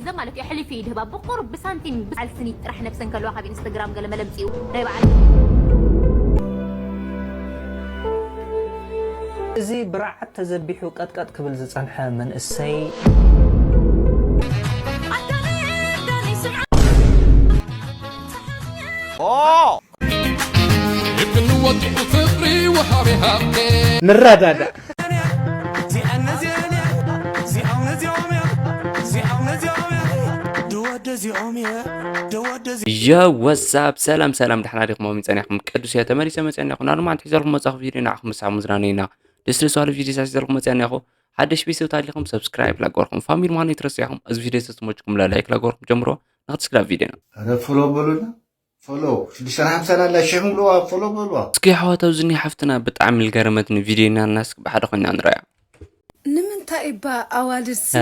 ገንዘብ ማለት እዩ ኣሕሊፉ እዩ ድህባ ብቁሩብ ብሳንቲም ብዓል ስኒት ጥራሕ ነብሰን ከለዋ ካብ ኢንስተግራም ገለ መለ ምጽኡ ናይ በዓል እዚ ብርዓት ተዘቢሑ ቀጥቀጥ ክብል ዝጸንሐ መንእሰይ። ልቢ ንወዲኡ ፍቅሪ ወሃቢ ሃብቴ ንረዳዳ ዮ ወሳብ ሰላም ሰላም ዳሕና ዲኹም ጸኒሕኩም ቅዱስ እየ ተመሊሰ መጸኒኹ ናሉ ማንት ሒዘልኩም መጻኹ ቪድዮ ንዓኹም ምሳብ ምዝናነይና ደስ ደስ ባለ ቪድዮ ሒዘልኩም መጸኒኹ ሓደሽ ቤተሰብ ታሊኹም ሰብስክራይብ ላገርኩም ፋሚሊ ማኑ ይትረስያኹም እዚ ቪድዮ ተስሞችኩም ላይክ ላገርኩም ጀምሮ ንክትስክራብ ቪድዮና ኧረ ፎሎ በሉና ፎሎ ሽዱሽተ ሓምሳን ኣላ ሽሕም ብልዋ ፎሎ በልዋ። እስኪ ኣሕዋት ኣብዚ እኒኣ ሓፍትና ብጣዕሚ ልገረመትኒ ቪድዮ ኢና እና እስኪ ብሓደ ኮይና ንረኣያ። ንምንታይ እባ ኣዋልድሲ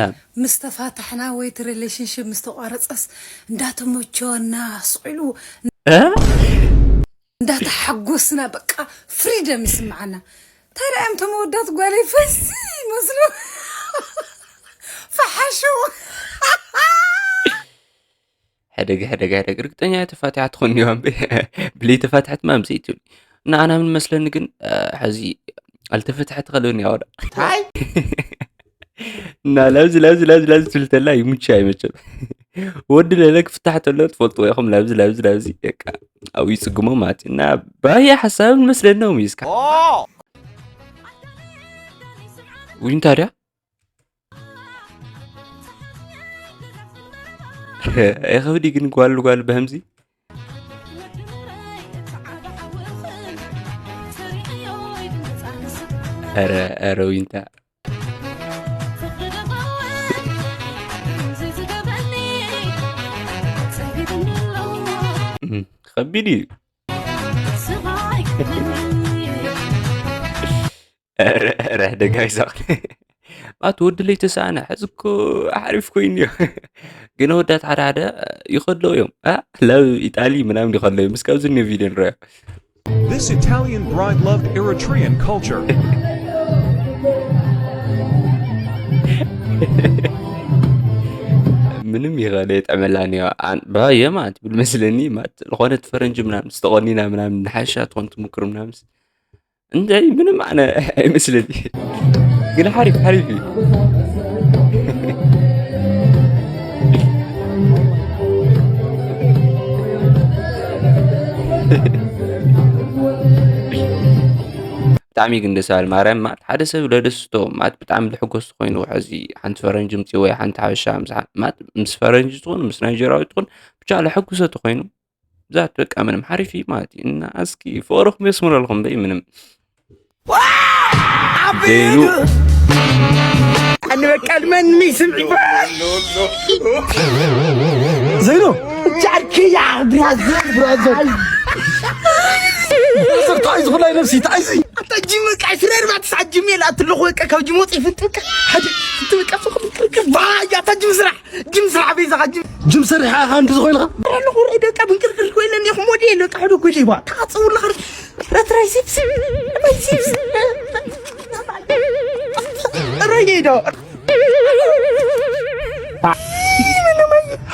ምስ ተፋታሕና ወይ እቲ ሪሌሽንሽፕ ምስ ተቋረፀስ እንዳተመቸወና ስቕ ኢሉ እንዳተሓጎስና በቃ ፍሪደም ይስምዓና። እንታይ ደኣ እዮም እቶም ኣወዳት ጓለይ ፈሲ ይመስሉ ፈሓሸው። ሕደግ ሕደግ ሕደግ ርግጠኛ እየ ተፋቲሓ ትኾን ዲዋ እምበይ ብለይ ተፋቲሐት ማ ምሰይ ትብል እና ኣና ምን መስለኒ ግን ሕዚ ኣልተፈትሐት ኸለኒ ኣወዳ ታይ እና ለብዚ ለብዚ ለብዚ ለብዚ ትብል ተላ ይሙቻ ኣይመቸም ወዲ ለለ ክፍታሕ ተሎ ትፈልጥዎ ኢኹም ለብዚ ለብዚ ለብዚ በቃ ኣብኡ ይጽግሞ ማለት እዩ እና ባየ ሓሳብ መስለኒ ነው ሚስካ ዊንታ ድያ ኣይኸብዲ ግን ጓል ጓል በህምዚ ኧረ ኧረ ዊንታ ከቢድ እዩ ረህ ደጋይ ሳቕ ማለት ወዲ ለይተሳነ ሕዚ እኮ ሓሪፍ ኮይኑ እዩ ግን ወዳት ሓደ ሓደ ይኸለው እዮም ላብ ኢጣሊ ምናምን ይኸለው እዮም እስካብ ዝኒ ቪድዮ ንረዮ This Italian bride loved Eritrean culture. ምንም ይኸለ የጠመላኒ ባየ ማለት ብል መስለኒ ማለት ዝኾነት ፈረንጂ ምናምን ዝተቆኒና ምናምን ንሓሻ ትኾን ትምክር ምናምን እንታይ ምንም ኣነ ኣይመስለኒ ግን ሓሪፍ ሓሪፍ እዩ ብጣዕሚ ግን ደስ በሃል ማርያም ማለት ሓደ ሰብ ለደስቶ ማለት ብጣዕሚ ልሕጎስ ኮይኑ ሕዚ ሓንቲ ፈረንጂ ምፅእ ወይ ሓንቲ ሓበሻ ምስ ፈረንጂ ትኹን ምስ ናይጀራዊ ትኹን ብቻ ለሐጉሰ ተኮይኑ ብዛት በቃ ምንም ሓሪፍ እዩ ማለት እዩ እና እስኪ ፍቅርኩም የስምረልኩም በይ ምንም ዘይኑ ዘይኖ ጃርክያ ብራዘር ብራዘር ብራዘር ታይ ዝኹላይ ነብሲ ታይ ዚ ኣታ ጅም በቃ ስረር ባ ትስዓ ጅም የላ ትልኹ በቃ ካብ ጅም ወፂ ፍንጥቅ ሓደ ፍንጥቅ በቃ ሱኹ ፍንጥቅ ባያ ኣታ ጅም ስራሕ ጅም ስራሕ ቤዛኻ ጅም ጅም ሰሪሕ ኣኻ እንዲ ዝኾይልኻ ኣለኹ ርእ በቃ ብንቅርቅር ኮይለን ኢኹ ሞዴል በቃ ሕዶ ጎዴባ ታጽውላ ርትራይ ሲፕስ ማይ ሲፕስ ሮጌዶ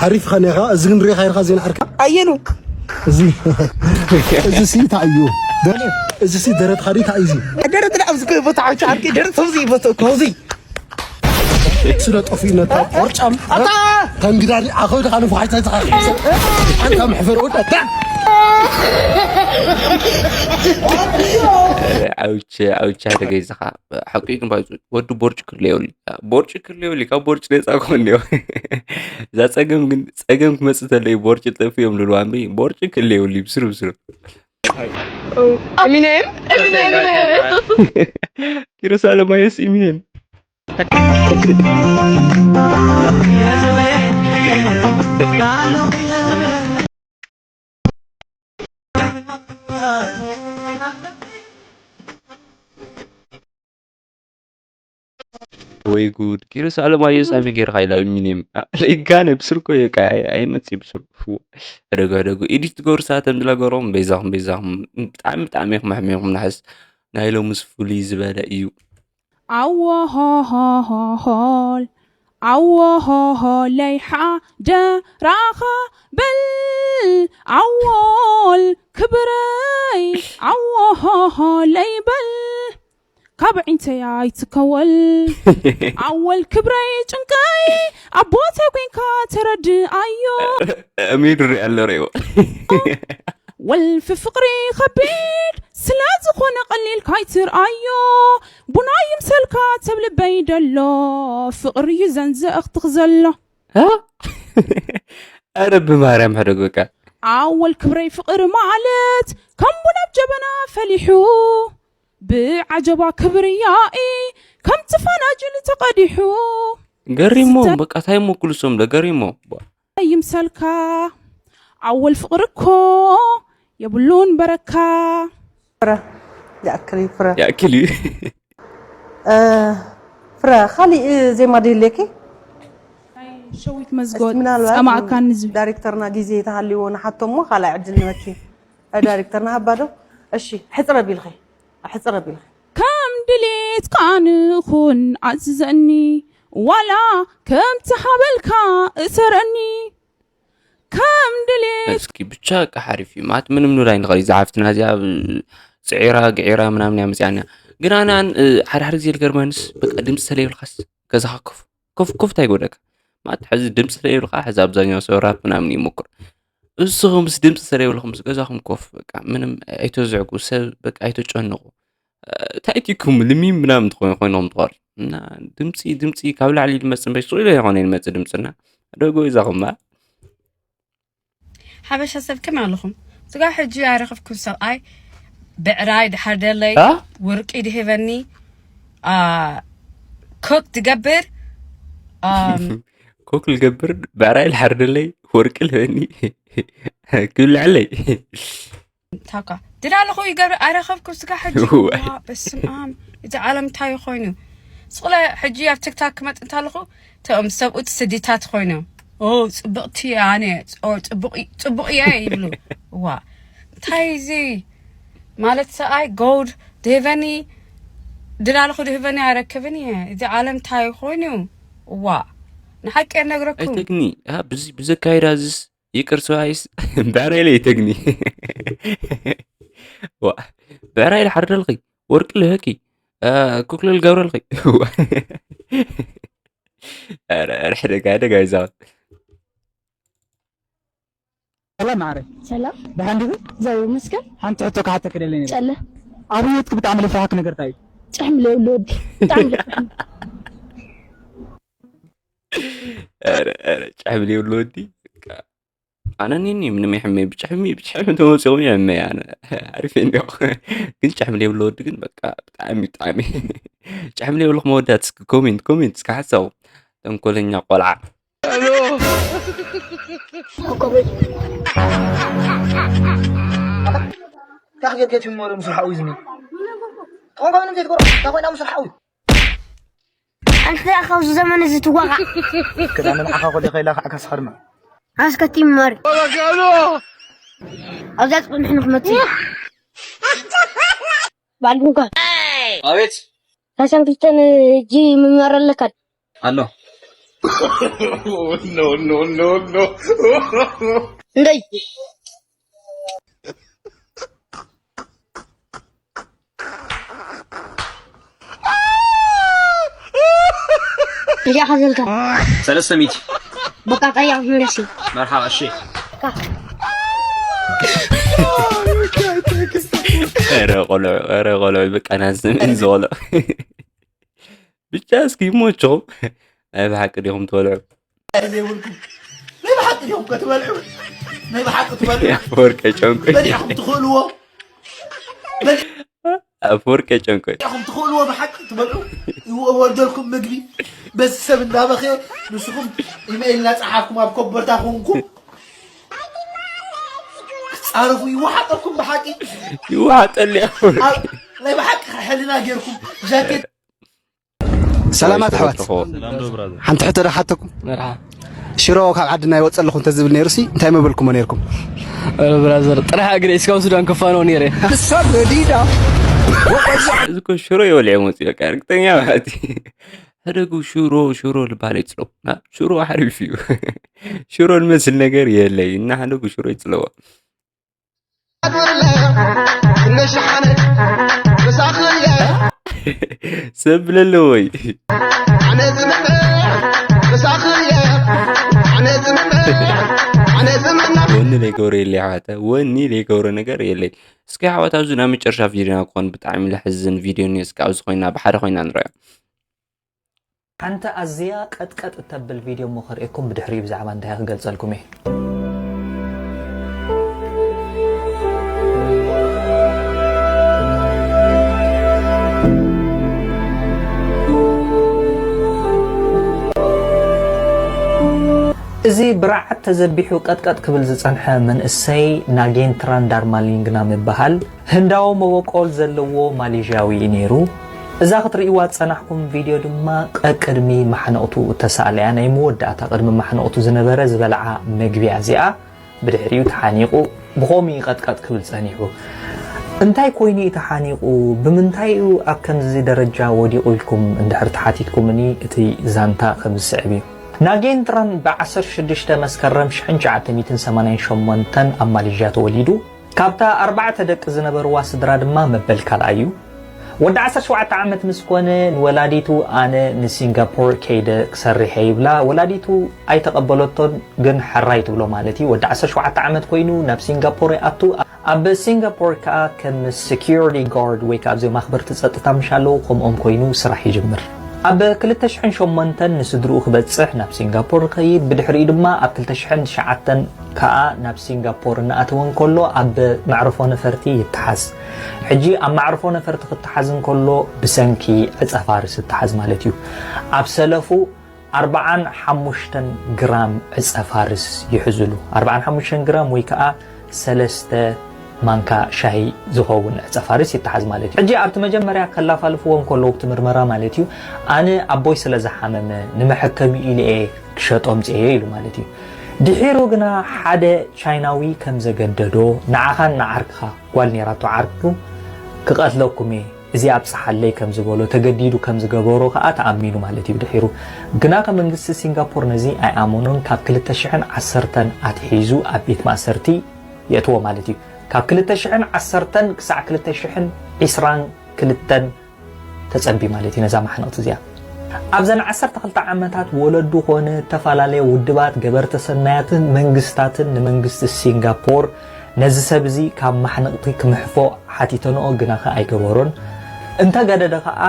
ሓሪፍ ኻን ኢኻ እዚ ግን ሪኻ ኢርካ ዜና ዓርካ ኣየኑ እዚ እዚ ሲ እንታይ እዩ ደለ እዚ ሲ ደረት ኻዲ እንታይ እዩ ደረት ዳ ኣብዚ ኮይ ቦታ ዓውቻ ዓርኪ ደረት ሰውዚ ይፈቶ ኮዚ ስለ ጠፊኡ ነታ ቆርጫም ኣታ ተንግዳኒ ኣኸው ድኻ ንፉሓሽታ ዝኻ ሓንታ መሕፈር ወዳ ኣውቸ ኣውቸ ሓደ ገይዝኻ ሓቂ ግን ባይዙ ወዲ ቦርጭ ክለ የብሉ ቦርጭ ክለ የብሉ ካብ ቦርጭ ነፃ ክኾን እኒኦ እዛ ፀገም ግን ፀገም ክመፅእ ተለዩ ቦርጭ ጠፊ እዮም ልልዋ እምበይ ቦርጭ ክለ የብሉ ብስሩ ብስሩ Eminem. Eminem. Quiero saber lo más Eminem. ወይ ጉድ ኪሮስ ኣለማዮ ሳሚ ጌርካ ኢላ ሚኒም ለይጋነ ብስርኮ የቃ ኣይመጽእ ብስርኩ ረጋ ደጉ ኤዲት ትገብሩ ሰዓት ምድላ ገሮም በይዛኹም በይዛኹም ብጣዕሚ ብጣዕሚ ኢኹም ኣሕሚኹም ንሓስ ናይ ሎምስ ፍሉይ ዝበለ እዩ ኣወሆሆሆሆል ዓወሆሆ ለይሓ ደራኻ በል ዓወል ክብረይ ዓወሆሆ ለይበል ካብ ዒንተይ ኣይትከወል ዓወል ክብረይ ጭንቀይ ኣቦተይ ኮንካ ተረድኣዮ። ሚድ ሪኣ ኣሎ ሪዎ ወልፊ ፍቕሪ ኸቢድ ስለ ዝኾነ ቐሊል ካይትርኣዮ ቡና ይምሰልካ ተብልበይ ደሎ ፍቕሪ እዩ ዘንዘእኽትኽ ዘሎ ኣረ ብማርያም ሕደግ በቃ ኣወል ክብረይ ፍቕሪ ማለት ከም ቡን ኣብ ጀበና ፈሊሑ ብዓጀባ ክብሪ ያኢ ከምቲ ፈናጅል ተቐዲሑ ገሪሞም በቃ ታይ ሞ ኩሉ ሰም ዶ ገሪሞ ይምሰልካ ኣወል ፍቕሪ እኮ የብሉን በረካ ይኣክል እዩ ፍረ ይኣክል እዩ እ፣ ፍረ ካሊእ ዜማ ድየለኪ ሸዊት መዝጎት ምናልባት ጸማእካኒ ዝብል ዳይሬክተርና ግዜ ተሃልዎ ንሓቶ እሞ ካልኣይ ዕድል ንበኪ እ፣ ዳይሬክተርና ሃባ ዶ እሺ ሕፅረ ቢልኺ ሕፅረ ቢልኺ ከም ድሌትካ ንኹን ኣዝዘኒ ዋላ ከም ትሓበልካ እሰረኒ ከም ድሌት እስኪ ብቻ በቃ ሓሪፍ እዩ ማለት ምንም ንብል ኣይንኽእል እዩ ዝሓፍትና እዚኣ ብ- ፅዒራ ግዒራ ምናምን እያ መፅኣና ግን ኣነ ኣን- እ፣ ሓደ ሓደ ግዜ ዝገርመንስ በቃ ድምፂ ተለይብልካስ ገዛኻ ኮፍ ኮፍ ኮፍ እንታይ ጎደካ ማለት ሕዚ ድምፂ ተለይብልካ ሕዚ ኣብዛኛው ሰብ ራፕ ምናምን ይሞክር እስኹምስ ድምፂ ተለይብልኩምስ ገዛኹም ኮፍ በቃ ምንም ኣይተዝዕጉ ሰብ በቃ ኣይተጨንቑ እንታይ ቲኩም ልሚም ምናምን ትኾኑ ኮይኖም ትኾኑ እና ድምፂ ድምፂ ካብ ላዕሊ ዝመፅእ እምበይ ስቕ ኢለ ይኾነ ይመፅእ ድምፅና ደጎ ይዛኹማ ሓበሻ ሰብ ከመይ ኣለኹም? ስጋ ሕጂ ኣይረኸብኩም ሰብኣይ ብዕራይ ድሓርደለይ አ? ወርቂ ድህበኒ አ፣ ኮክ ድገብር ኣም፣ ኮክ ልገብር ብዕራይ ልሓርደለይ ወርቂ ልህበኒ ክብልዐለይ ታካ ድዳ ኣለኹ ይገብር ኣይረኸብኩም ስጋ ሕጂ እወ። ዋ፣ በስመ ኣብ እዚ ዓለም እንታይ ኮይኑ ስቕለ ሕጂ ኣብ ትክታክ ክመጥ እንታለኹ እቶም ሰብኡት ስዲታት ኮይኖም ኦ ፅብቕቲ ኣነ ኦ፣ ፅቡቕ እ- ፅቡቕ እየ ይብሉ ዋ እንታይ እዚ ማለት ሰብኣይ ጎድ ድህበኒ ድላልኹ ድህበኒ ኣይረክብን እየ እዚ ዓለም እንታይ ኮይኑ ዋ ንሓቂ እነግረኩም ኣይተግኒ ብዘካይዳ ዝስ ይቅር ሰብኣይስ ብዕራይ ለይ ተግኒ ዋ ብዕራይ ልሓርደልኺ ወርቂ ልህኪ ኩክልል ገብረልኺ ዋ ኧረ ኧረ ሕደጋ ሕደጋ ይዛወት ሰላም ማዕረ ሰላም ደሓን ዲኹ? ዘው ይመስገን። ሓንቲ ሕቶ ክሓተኪ ደሊ ነይረ። ጨለ ኣብ ህይወትኪ ብጣዕሚ ልፍርሓኪ ነገር እንታይ እዩ? ጭሕሚ ለይብሉ ወዲ ብጣዕሚ ልፍርሓኒ። ኧረ ኧረ ጭሕሚ ለይብሉ ወዲ በቃ ኣነ ኒኒ ምንም ይሕመይ ብጭሕሚ ብጭሕሚ ተመፂኦም ይሕመይ ኣነ ኣሪፍ እንዲዮ ግን ጭሕሚ ለይብሉ ወዲ ግን በቃ ብጣዕሚ ብጣዕሚ ጭሕሚ ለይብልኩም መወዳት እስኪ ኮሜንት ኮሜንት እስኪ ሓሳቡ ተንኮለኛ ቆልዓ ካኽ ጌርካ ትመሩ ምስ ሓዊ ዝኒ ተኾን ካብ ምንም ዘይትቆርብ እንታይ ኮይና ምስ ሓዊ ኣንተ ካብዚ ዘመን እዚ ትዋቃ ክዳ ንዓኻ ኮለ ከይላ ካዕካ ስኸርማ ኣስከቲ መር ኣብዛ ጽንሕ ንክመጽእ ባልኩንካ ኣቤት ካሳን ክልተን እጂ ምምር ኣለካ ኣሎ እንደይ እዚኣ ከዘልካ ሰለስተ ሚእቲ በቃ ቀያ መለሲ መርሓባ እሺ ኧረ ቆልዑ ኧረ ቆልዑ በቃ ናዚ ዘመን ዝቆልዑ ብቻ እስኪ ይሞችኹም ናይ ብሓቂ ዲኹም ትበልዑ ዘይብልኩም ናይ ብሓቂ ዲኹም ከትበልዑ ናይ ብሓቂ ትበልዑ ኣፈወርቂ ጨንቆይ በሊዕኹም ትኽእልዎ ኣፈወርቂ ጨንቆይ ኢኹም ትኽእልዎ ብሓቂ ትበልዑ ይወርደልኩም ምግቢ በዚ ሰብ እንዳበኸ ንስኹም ኢሜይል እናፀሓፍኩም ኣብ ኮበርታ ኮንኩም ክትፃረፉ ይወሓጠልኩም ብሓቂ ይወሓጠሉ ኣፈወርቂ ናይ ብሓቂ ሕልና ጌርኩም ጃኬት ሰላማት ኣሕዋት ሓንቲ ሕቶ ዶ ሓተኩም ሽሮ ካብ ዓድና ይወፀ ኣለኹ እንተዝብል ነይሩሲ እንታይ መበልኩሞ ነይርኩም ብራዘር ጥራሕ እግሪ እስካብ ሱዳን ክፋነው ነይረ ክሳብ ዲዳ እዚ እኮ ሽሮ ይበልዕ መፅኡ በቃ ርግጠኛ ማለት ህደጉ ሽሮ ሽሮ ልባል ይጽለዎ። ሽሮ ሓሪፍ እዩ። ሽሮ ልመስል ነገር የለይ እና ህደጉ ሽሮ ይጽለዎ። ሰብ ብለለዎ ወይ ወኒ ለይገብረ የለ ኣሕዋተ ወኒ ለይገብረ ነገር የለይ። እስኪ ኣሕዋት ኣብዚ ናብ መጨረሻ ቪድዮና ክኾን ብጣዕሚ ለሕዝን ቪድዮ እኒኦ። እስኪ ኣብዚ ኮይና ብሓደ ኮይና ንረዮ። ሓንቲ ኣዝያ ቀጥቀጥ እተብል ቪድዮ እሞ ከርእየኩም ብድሕሪኡ ብዛዕባ እንታይ ክገልጸልኩም እየ። እዚ ብርዓት ተዘቢሑ ቀጥቀጥ ክብል ዝጸንሐ መንእሰይ ናጌንትራን ዳርማሊንግና ምብሃል ህንዳዊ መበቆል ዘለዎ ማሌዥያዊ እዩ ነይሩ። እዛ ክትርእይዋ ዝጸናሕኩም ቪድዮ ድማ ቀቅድሚ ማሕነቕቱ እተሳእለያ ናይ መወዳእታ ቅድሚ ማሕነቕቱ ዝነበረ ዝበልዓ መግቢያ እዚኣ ብድሕሪኡ ተሓኒቑ ብኸምኡ እዩ ቀጥቀጥ ክብል ጸኒሑ። እንታይ ኮይኑ እዩ ተሓኒቑ? ብምንታይ እዩ ኣብ ከምዚ ደረጃ ወዲቑ ኢልኩም እንድሕር ተሓቲትኩምኒ እቲ ዛንታ ከም ዝስዕብ እዩ። ናጌንትራን ብ16 መስከረም ሽሕን ትሽዓተ ሚእትን ሰማንያን ሸሞንተን ኣብ ማሌዥያ ተወሊዱ። ካብታ ኣርባዕተ ደቂ ዝነበርዋ ስድራ ድማ መበል ካልኣይ እዩ። ወዲ ዓሰርተ ሸውዓተ ዓመት ምስ ኮነ ንወላዲቱ ኣነ ንሲንጋፖር ከይደ ክሰርሕ እየ ይብላ። ወላዲቱ ኣይተቐበለቶን፣ ግን ሕራይ ትብሎ ማለት እዩ። ወዲ ዓሰርተ ሸውዓተ ዓመት ኮይኑ ናብ ሲንጋፖር ይኣቱ። ኣብ ሲንጋፖር ከኣ ከም ሴኩሪቲ ጋርድ ወይ ከኣ ኣብዚኦም ኣኽበርቲ ጸጥታ ምሽ ኣለዉ ከምኦም ኮይኑ ስራሕ ይጅምር። ኣብ ክልተ ሽሕን ሸሞንተን ንስድርኡ ክበጽሕ ናብ ሲንጋፖር ይኸይድ። ብድሕሪኡ ድማ ኣብ ክልተ ሽሕን ትሽዓተን ከኣ ናብ ሲንጋፖር እናኣተወ እንከሎ ኣብ መዕርፎ ነፈርቲ ይተሓዝ። ሕጂ ኣብ መዕርፎ ነፈርቲ ክተሓዝ እንከሎ ብሰንኪ ዕጸ ፋርስ ይተሓዝ ማለት እዩ። ኣብ ሰለፉ ኣርብዓን ሓሙሽተን ግራም ዕጸ ፋርስ ይሕዝሉ። ኣርብዓን ሓሙሽተን ግራም ወይ ከኣ ሰለስተ ማንካ ሻሂ ዝኸውን ዕጸ ፋርስ ይተሓዝ ማለት እዩ። ሕጂ ኣብቲ መጀመርያ ከላፋልፍዎ እንከለዉ ኣብቲ ምርመራ ማለት እዩ፣ ኣነ ኣቦይ ስለ ዝሓመመ ንመሐከሚ ኢሉ እየ ክሸጦ ኣምጽኤዮ ኢሉ ማለት እዩ። ድሒሩ ግና ሓደ ቻይናዊ ከም ዘገደዶ፣ ንዓኻን ንዓርክኻ ጓል ነይራቶ ዓርኩ ክቐትለኩም እየ፣ እዚ ኣብጽሓለይ ከም ዝበሎ፣ ተገዲዱ ከም ዝገበሮ ከኣ ተኣሚኑ ማለት እዩ። ድሒሩ ግና ከ መንግስቲ ሲንጋፖር ነዚ ኣይኣመኖን፣ ካብ ክልተ ሽሕን ዓሰርተን ኣትሒዙ ኣብ ቤት ማእሰርቲ የእትዎ ማለት እዩ። ካብ ክልተ ሽሕን ዓሰርተን ክሳዕ ክልተ ሽሕን ዕስራን ክልተን ተጸንቢ ማለት እዩ ነዛ ማሕነቕቲ እዚኣ። ኣብዘን ዓሰርተ ክልተ ዓመታት ወለዱ ኮነ ዝተፈላለየ ውድባት፣ ገበርቲ ሰናያትን መንግስታትን ንመንግስቲ ሲንጋፖር ነዚ ሰብ እዚ ካብ ማሕነቕቲ ክምሕፎ ሓቲተንኦ፣ ግና ከ ኣይገበሮን። እንተገደደ ከኣ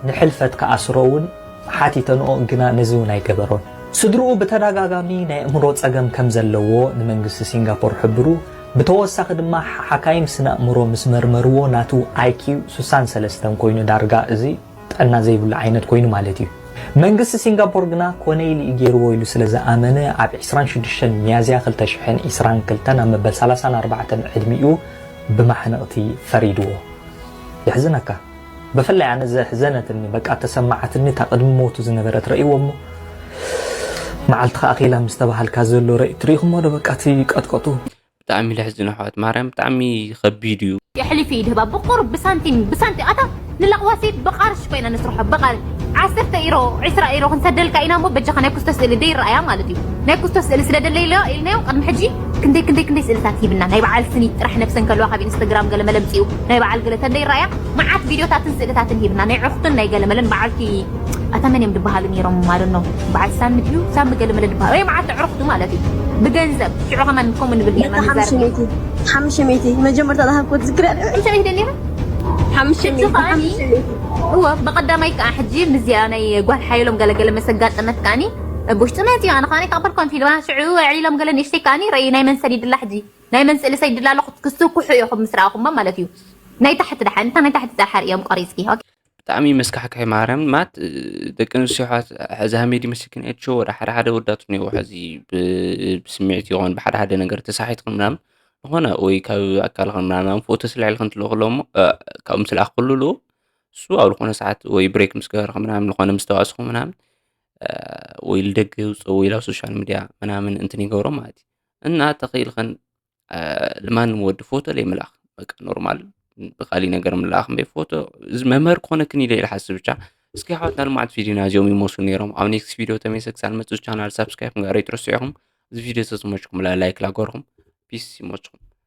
ንሕልፈት ክኣስሮ እውን ሓቲተንኦ፣ ግና ነዚ እውን ኣይገበሮን። ስድርኡ ብተደጋጋሚ ናይ ኣእምሮ ጸገም ከም ዘለዎ ንመንግስቲ ሲንጋፖር ሕብሩ፣ ብተወሳኺ ድማ ሓካይም ስነ ኣእምሮ ምስ መርመርዎ ናቱ ኣይኪው ስሳን ሰለስተን ኮይኑ ዳርጋ እዚ ጥዕና ዘይብሉ ዓይነት ኮይኑ ማለት እዩ። መንግስቲ ሲንጋፖር ግና ኮነ ኢሉ እዩ ገይርዎ ኢሉ ስለ ዝኣመነ ኣብ ዕስራን ሽዱሽተን ሚያዝያ ክልተ ሽሕን ዕስራን ክልተን ኣብ መበል ሰላሳን ኣርባዕተን ዕድሚኡ ብማሕነቕቲ ፈሪድዎ። የሕዝነካ። ብፍላይ ኣነ ዘሕዘነትኒ በቃ ተሰማዓትኒ እታ ቅድሚ ሞቱ ዝነበረት ረእይዎ እሞ መዓልቲ ከኣ ኺላ ምስ ተባሃልካ ዘሎ ርእይ ትሪኢኹሞ ዶ በቃ እቲ ቀጥቀጡ። ብጣዕሚ ለሕዝን ኣሕዋት ማርያም ብጣዕሚ ከቢድ እዩ። የሕሊፍ እዩ ድህባ ብቁሩብ ብሳንቲም ብሳንቲ ኣታ ንለቕዋ ሴት ብቃርሽ ኮይና ንስርሖ ብቃር ዓሰርተ ኢሮ ዕስራ ኢሮ ክንሰደልካ ኢና እሞ በጃኻ ናይ ኩስቶ ስእሊ ደይረኣያ ማለት እዩ። ናይ ኩስቶ ስእሊ ስለ ደለይሎ ኢልናዮም ቅድሚ ሕጂ ክንደይ ክንደይ ክንደይ ስእልታት ሂብና ናይ በዓል ስኒ ጥራሕ ነብሰን ከለዋ ካብ ኢንስታግራም ገለ መለ ምፅኡ ናይ በዓል ገለ ተንደይ ረኣያ መዓት ቪድዮታትን ስእልታትን ሂብና ናይ ዕርክቱን ናይ ገለ መለን በዓልቲ ኣታ መን እዮም ድበሃሉ ነይሮም ማለት ነው። በዓል ሳሚ ድዩ ሳሚ ገለ መለ ድበሃሉ ወይ መዓት ዕርክቱ ማለት እዩ። ብገንዘብ ሽዑ ከማን ከምኡ ንብል ነታ ጌርና ሓምሽተ ንዛረብ። ሚእቲ ሓምሽተ ሚእቲ መጀመርታ ዝሃብኮ ትዝክር ኣለ ሓምሽተ ሚእቲ ደኒሩ ሓምሽተ ሚእቲ ከኣኒ ሓምሽተ ሚእቲ እወ ብቐዳማይ ከዓ ሕጂ ምዚኣ ናይ ጓል ሓየሎም ገለገለ መሰጋጠመት ከኣኒ ብውሽጢ መፂኡ ኣነ ከዓ ናይ ተቐበልኳን ፊልማ ሽዑ ኣዕሊሎም ገለ ንእሽተይ ከኣኒ ረኢ ናይ መን ሰዲድላ ሕጂ ናይ መን ስእሊ ሰይድላ ኣለኹ ክትክስኩሑ ኢኹም ምስ ረኣኹሞ ማለት እዩ ናይ ታሕቲ ደሓን እታ ናይ ታሕቲ ፃሓር እዮም ቆሪፅኪ ኦኬ። ብጣዕሚ መስካሕካሒ ማርያም ማት ደቂ ኣንስትዮ ኣሕዋት ሕዚ ሃሜድ ይመስልክን ኤድሾ ወደ ሓደ ሓደ ወዳቱ እኒኦ ሕዚ ብ- ብስምዒት ይኾን ብሓደ ሓደ ነገር ተሳሒትክን ምናምን ዝኾነ ወይ ካብ ኣካልኽን ምናምን ፎቶ ስልዕልክን ትልእኹ ኣለዎ እሞ እ፣ ካብኡ ምስ ለኣኽኩሉ ኣለዎ እሱ ኣብ ዝኾነ ሰዓት ወይ ብሬክ ምስ ገበርክ ምናምን ዝኾነ ምስ ተዋስኹ ምናምን እ፣ ወይ ልደገ ይውፅኦ ወይ ላብ ሶሻል ሚድያ ምናምን እንትን ይገብሮ ማለት እዩ እና ተኽኢልኽን ልማንም ወዲ ፎቶ ለይ ምልኣኽ በቃ ኖርማል ብካሊ ነገር ምልኣኽ እምበይ ፎቶ እዚ መምህር ክኾነክን ኢለ ኢለ ሓስብ ብቻ እስኪ ኣሕዋትና፣ ልማዓት ቪዲዮና እዚኦም ይመስሉ ነይሮም። ኣብ ኔክስት ቪዲዮ ተመልሰ ክሳብ መፅእ ቻናል ሳብስክራይብ ምግባር ኣይትረስዑ ኢኹም። እዚ ቪዲዮ ተዝመችኩም ላይክ ላገርኩም። ፒስ ይመችኩም።